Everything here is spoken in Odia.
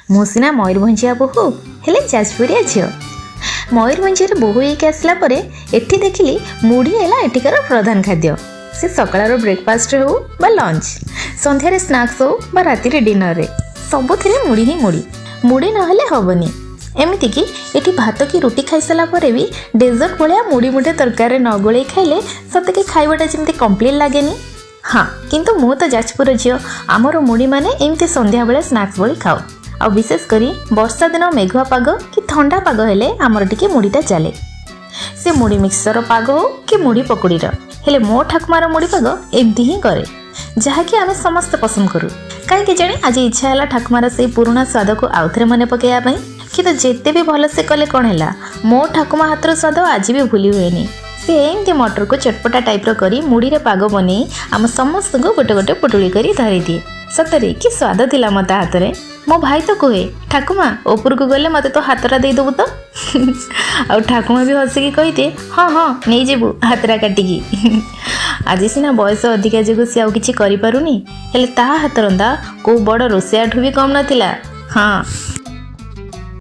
ମୁଁ ସିନା ମୟୂରଭଞ୍ଜିଆ ବୋହୂ, ହେଲେ ଯାଜପୁରିଆ ଝିଅ। ମୟୂରଭଞ୍ଜରେ ବୋହୂ ହେଇକି ଆସିଲା ପରେ ଏଠି ଦେଖିଲି ମୁଢ଼ି ହେଲା ଏଠିକାର ପ୍ରଧାନ ଖାଦ୍ୟ। ସେ ସକାଳର ବ୍ରେକଫାଷ୍ଟ ହେଉ ବା ଲଞ୍ଚ, ସନ୍ଧ୍ୟାରେ ସ୍ନାକ୍ସ ହେଉ ବା ରାତିରେ ଡିନରରେ, ସବୁଥିରେ ମୁଢ଼ି ହିଁ ମୁଢ଼ି। ମୁଢ଼ି ନହେଲେ ହେବନି। ଏମିତିକି ଏଠି ଭାତ କି ରୁଟି ଖାଇସାରିଲା ପରେ ବି ଡେଜର୍ଟ ଭଳିଆ ମୁଢ଼ି ମୁଠେ ତରକାରୀରେ ନ ଗୋଳେଇ ଖାଇଲେ ସତେକି ଖାଇବାଟା ଯେମିତି କମ୍ପ୍ଲିଟ୍ ଲାଗେନି। ହଁ, କିନ୍ତୁ ମୁଁ ତ ଯାଜପୁର ଝିଅ। ଆମର ମୁଢ଼ି ମାନେ ଏମିତି ସନ୍ଧ୍ୟାବେଳେ ସ୍ନାକ୍ସ ଭଳି ଖାଉ। ଆଉ ବିଶେଷ କରି ବର୍ଷା ଦିନ ମେଘୁଆ ପାଗ କି ଥଣ୍ଡା ପାଗ ହେଲେ ଆମର ଟିକେ ମୁଢ଼ିଟା ଚାଲେ। ସେ ମୁଢ଼ି ମିକ୍ସଚର ପାଗ ହଉ କି ମୁଢ଼ି ପକୁଡ଼ିର, ହେଲେ ମୋ ଠାକୁମାର ମୁଢ଼ି ପାଗ ଏମିତି ହିଁ କରେ, ଯାହାକି ଆମେ ସମସ୍ତେ ପସନ୍ଦ କରୁ। କାହିଁକି ଜାଣି ଆଜି ଇଚ୍ଛା ହେଲା ଠାକୁମାର ସେଇ ପୁରୁଣା ସ୍ୱାଦକୁ ଆଉଥରେ ମନେ ପକାଇବା ପାଇଁ। କିନ୍ତୁ ଯେତେ ବି ଭଲସେ କଲେ କ'ଣ ହେଲା, ମୋ ଠାକୁମା ହାତର ସ୍ୱାଦ ଆଜି ବି ଭୁଲି ହୁଏନି। ସେ ଏମିତି ମଟରକୁ ଚଟପଟା ଟାଇପ୍ର କରି ମୁଢ଼ିରେ ପାଗ ବନେଇ ଆମ ସମସ୍ତଙ୍କୁ ଗୋଟେ ଗୋଟେ ପୁଟୁଳି କରି ଧରିଦିଏ। ସତରେ କି ସ୍ୱାଦ ଥିଲା ମୋ ତା ହାତରେ! ମୋ ଭାଇ ତ କୁହେ, "ଠାକୁମା, ଉପରକୁ ଗଲେ ମୋତେ ତୋ ହାତଟା ଦେଇଦେବୁ ତ?" ଆଉ ଠାକୁମା ବି ହସିକି କହିଦିଏ, "ହଁ ହଁ, ନେଇଯିବୁ ହାତଟା କାଟିକି।" ଆଜି ସିନା ବୟସ ଅଧିକା ଯୋଗୁଁ ସେ ଆଉ କିଛି କରିପାରୁନି, ହେଲେ ତା ହାତ ରନ୍ଧା କୋଉ ବଡ଼ ରୋଷେଇଆଠୁ ବି କମ୍ ନଥିଲା। ହଁ।